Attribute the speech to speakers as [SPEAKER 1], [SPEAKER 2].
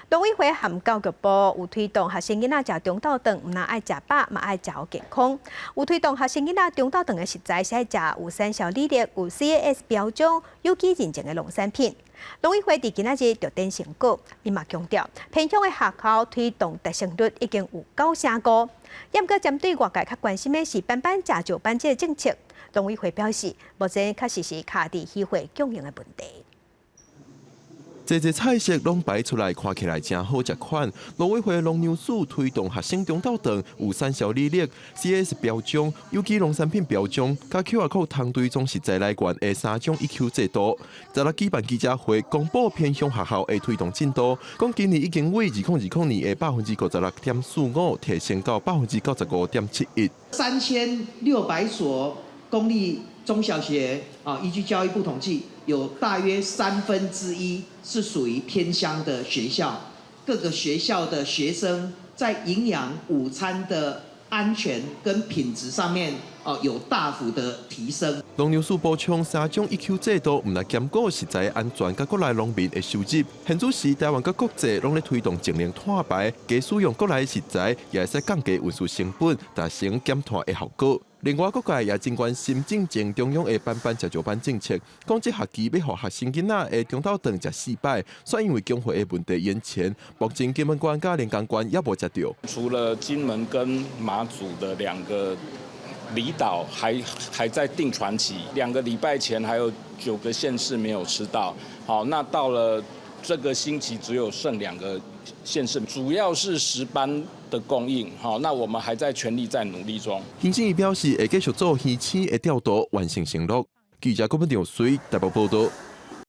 [SPEAKER 1] 農委會和教育部有推動學生囡仔食中晝頓，毋但愛食飽，嘛愛食予健康。有推動學生囡仔中晝頓的食材是愛食有產銷履歷、有 CAS 標章、有機認證的農產品。農委會佇今仔日就展成果，伊嘛強調，偏鄉的學校推動達成率已經有95%。毋過針對外界較關心的是班班食石斑這个政策，農委會表示，目前確實是卡佇漁貨供應的問題。
[SPEAKER 2] 濟濟菜色攏擺出來，看起來誠好食款。農委會農糧署推動學生中晝頓有產銷履歷、CAS 標章、有機農產品標章，佮 QR code 通追蹤食材來源的三種一級制度。十六舉辦記者會，公布偏鄉學校的推動進度，講今年已經為2022年的56.45%提升到95.71%。
[SPEAKER 3] 3600所公立中小學啊，依據教育部統計，有大約1/3是屬於偏鄉的學校，各個學校的學生在營養午餐的安全跟品質上面，哦，有大幅的提升。
[SPEAKER 2] 農糧署補充三種一級制度，毋但兼顧食材安全，佮國內農民的收入。現此時台灣佮國際攏咧推動節能碳排，加使用國內食材，也會使降低運輸成本，達成減碳的效果。另外，各界也真關心進前中央的班班食石斑政策，講這學期欲予學生囡仔的中晝頓食四擺，煞因為供貨的問題延前，目前金門縣佮連江縣猶無食著。
[SPEAKER 4] 除了金門跟馬祖的兩個離島還在訂船期，2個禮拜前還有9個縣市沒有吃到。好，那到了這個星期只有剩兩個縣市，主要是石斑的供應。好，那我們還在全力在努力中。
[SPEAKER 2] 行政院表示會繼續做魚市的調度，完成承諾。記者郭本長水台北報道。